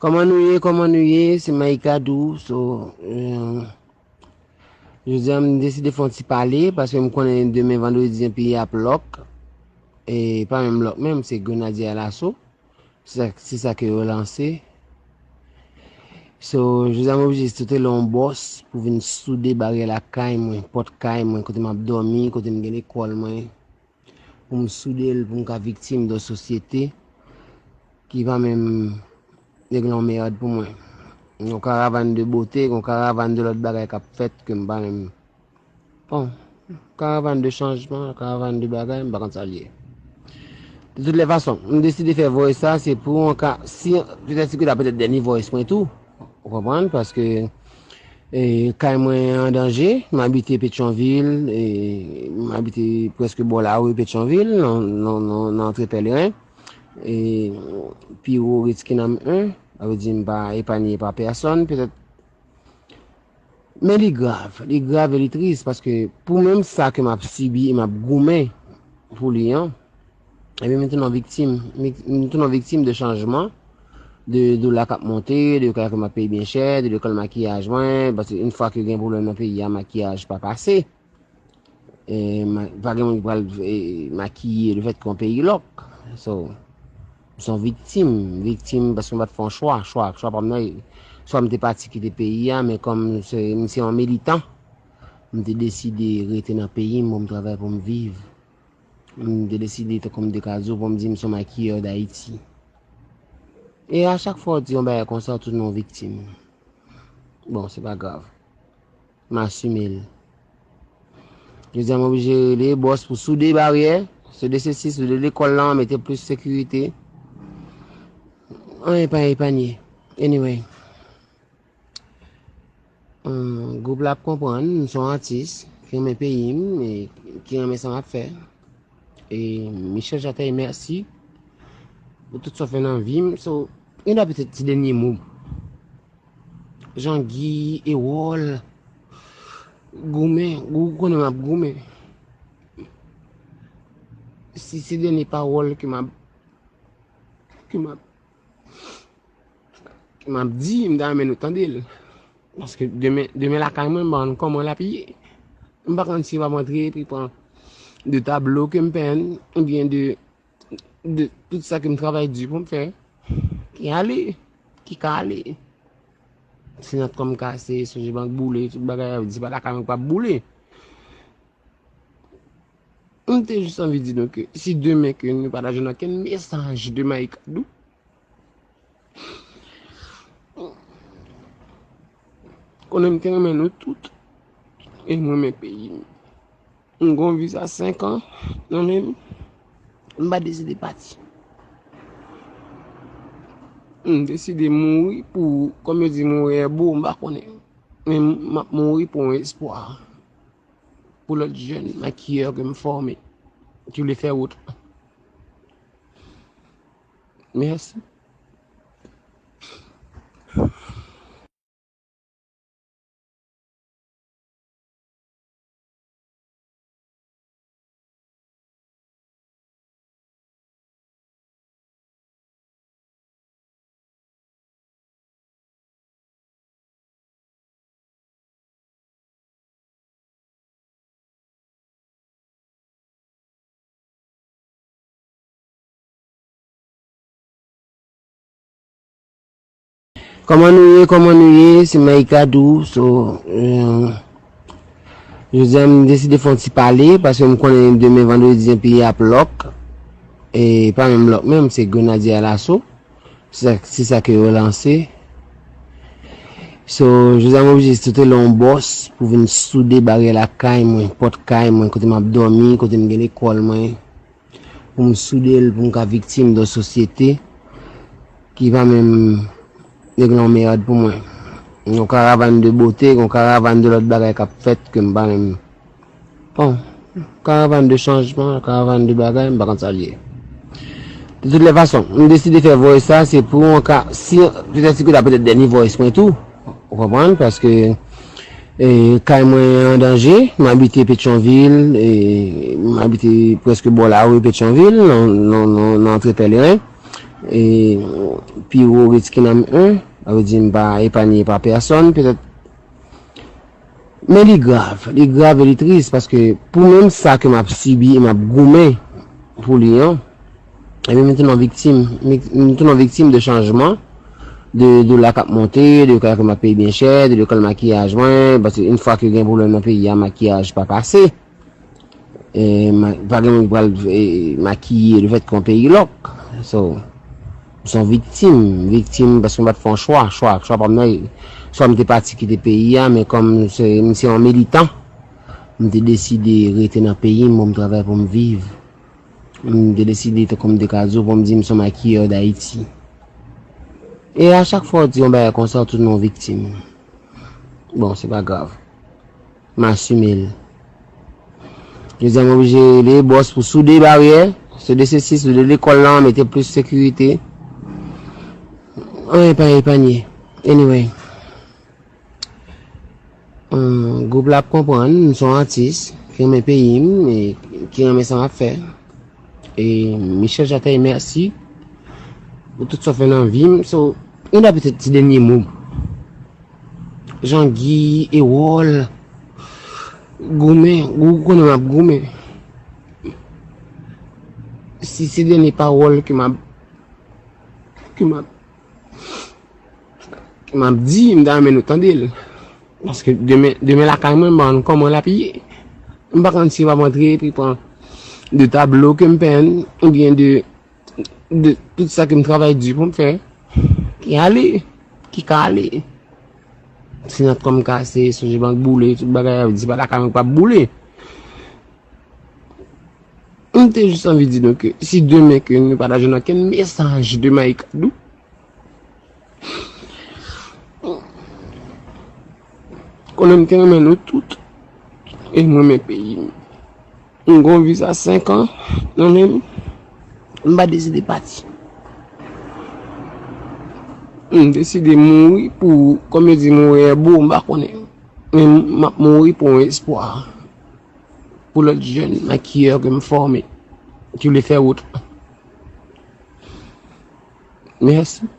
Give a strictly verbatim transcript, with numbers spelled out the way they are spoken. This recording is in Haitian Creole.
Kòman nou ye? Kòman nou ye? Se Maïka Doux. So, euh, jodi a, m deside fè yon ti pale, paske m konnen demen vandredi an, peyi a ap lòk. E pa menm lòk menm, se Grenadye Alaso. Se sa, se sa ke yo lanse. So, jodi a, m oblije sote lè yon bòs pou vin soude baryè lakay mwen, pòt kay mwen, kote m ap dòmi, kote m gen lekòl mwen, pou m soude l, pou m ka viktim de yon sosyete ki pa menm regle yon mèd pou mwen. Yon karavàn de bote, yon karavàn de lòt bagay k ap fèt ke m pa menm. Bon, karavàn de chanjman, karavàn de bagay, m pa konn sa l ye. De toutes les façons, m deside fè voice sa, se pou an ka, si, petèt si ke ta petèt dènye voice mwen tou, ou konprann, paske e, kay mwen an danje, m abite Petyonvil, e, m abite prèske bò lari Petyonvil, nan, nan, nan, nan antre Pèleren, e, pi wo Ritz Kinam en, sa vle di m pa epanye pa pèsòn, petèt. Men li grav, li grav e li tris, paske pou menm sa ke m ap sibi e m ap goumen pou li an, Ebyen, m tounen yon viktim. M, m tounen yon viktim de chanjman, de dola k ap monte, de kay ke m ap peye byen chè, de lekòl makiyaj mwen, paske yon fwa ke gen pwoblèm nan peyi a, makiyaj pa pase. E, ma, pa gen moun ki pral, e, makiye le fèt ke yon peyi lòk. So, m se yon viktim, viktim paske m pa t fè yon chwa, chwa, chwa pa m nan, swa m te pati kite peyi a, men kòm se, m se yon militan, m te deside rete nan peyi m pou m travay pou m viv. M te deside, tankou m te ka di w, pou m di m se yon makiyè Dayiti. E a chak fwa w di yon bagay konsa, w tounen yon viktim. Bon, se pa grav. M asime l. Jodi a, m oblije rele bòs pou soude baryè, soude sesi, soude lekòl lan, mete plis sekirite. Anyen pa epanye. Anyway. Ahn, gwoup la ap konprann, m se yon atis ki renmen peyi m, e ki renmen sa m ap fè. E Michel Jatay, mèsi pou tout sa w fè nan vi m. So, gen dwa petèt ti dènye mo. Jean Guy, Ewòl, goumen, ou konnen m ap goumen. Si se dènye pawòl ke m ap, ke m ap m ap di, m ta renmen nou tande l. Paske demen, demen lakay mwen, m pa konn kòman l ap ye. M pa konn si m ap antre epi pran de tablo ke m penn, oubyen de, de tout sa ke m travay di pou m fè, ki ale, ki ka ale. Si nòt kò m kase, sonje bank boule, tout bagay, se pa lakay mwen k ap boule. M te jis anvi di nou ke si demen ke nou pa ta jwenn okenn mesaj de Maïka Doux, konnen m te renmen nou tout, e m renmen peyi m. M gen yon viza senk an nan men m, m pa deside pati. M deside mouri pou, kòm yo di, mouri e bo, m pa konnen. Men m ap mouri pou yon espwa pou lòt jèn makiyè ke m fòme, ki vle fè wout. Mèsi. Kòman nou ye? Kòman nou ye? Se Maïka Doux. So, euh, jodi a, m deside fè yon ti pale, paske m konnen demen vandredi an, peyi a ap lòk. E pa menm lòk menm, se Grenadye Alaso. Se sa, se sa ke yo lanse. So, jodi a, m oblije sote lè yon bòs pou vin soude baryè lakay mwen, pòt kay mwen, kote m ap dòmi, kote m gen lekòl mwen. Pou m soude l, pou m ka viktim de yon sosyete ki pa menm regle yon mèd pou mwen. Yon karavàn de bote, yon karavàn de lòt bagay k ap fèt ke m pa menm. Bon, karavàn de chanjman, karavàn de bagay, m pa konn sa l ye. De toutes les façons, m deside fè voice sa, se pou an ka, si, petèt si ke ta petèt dènye voice mwen tou, ou konprann, paske e, kay mwen an danje, m abite Petyonvil, e, m abite prèske bò lari Petyonvil, nan, nan, nan, nan antre Pèleren. E, pi wo Redskins an m en, sa vle di m pa epanye pa pèsonn, petèt. Men li grav, li grav e li tris, paske pou menm sa ke m ap sibi e m ap goumen pou li an, ebyen, m tounen yon viktim, m tounen yon viktim de chanjman, de dola k ap monte, de kay ke m ap peye byen chè, de lekòl makiyaj mwen, paske yon fwa ke gen pwoblèm nan peyi a, makiyaj pa pase. E, ma-, pa gen moun ki pral, e, makiye lefètke yon peyi lòk. So, m se yon viktim, viktim paske m pa t fè yon chwa, chwa, chwa pa m nan, swa m te pati kite peyi a, men kòm se, m se yon militan, m te deside rete nan peyi m pou m travay pou m viv. M te deside, tankou m te ka di w, pou m di m se yon makiyè Dayiti. E a chak fwa w di yon bagay konsa, w tounen yon viktim. Bon, se pa grav. M asime l. Jodi a, m oblije rele bòs pou soude baryè, soude sesi, soude lekòl lan, mete plis sekirite. Anyen pa epanye. Anyway. Hum, gwoup la ap konprann, m se yon atis, ki renmen peyi m, e ki renmen sa m ap fè. E Michel Jatay, mèsi pou tout sa w fè nan vi m. So, yon nan petèt ti dènye mo. Jean-Guy, Ewòl, goumen, ou konnen m ap goumen. Si se dènye pawòl ke m ap, ke m ap, ke m ap di, m ta renmen nou tande l. Paske demen, demen lakay mwen, m pa konn kòman l ap ye. M pa konn si yo ap antre epi pran de tablo ke m penn, oubyen de de tout sa ke m travay di pou m fè, ki ale, ki ka ale. Si nòt kòm kase, sonje bank boule, tout bagay ap di pa lakay mwen p ap boule. M te jis anvi di nou ke si demen ke nou pa ta jwenn okenn mesaj de Mayikadou, konnen m te renmen nou tout, e m renmen peyi m. M gon viza senk an nan men m. M pa deside pati. M deside mouri pou, kòm yo di, mouri e bo, m pa konnen. Men m ap mouri pou yon espwa. Pou lòt jèn makiyè ke m fòme, ki vle fè wout. Mèsi.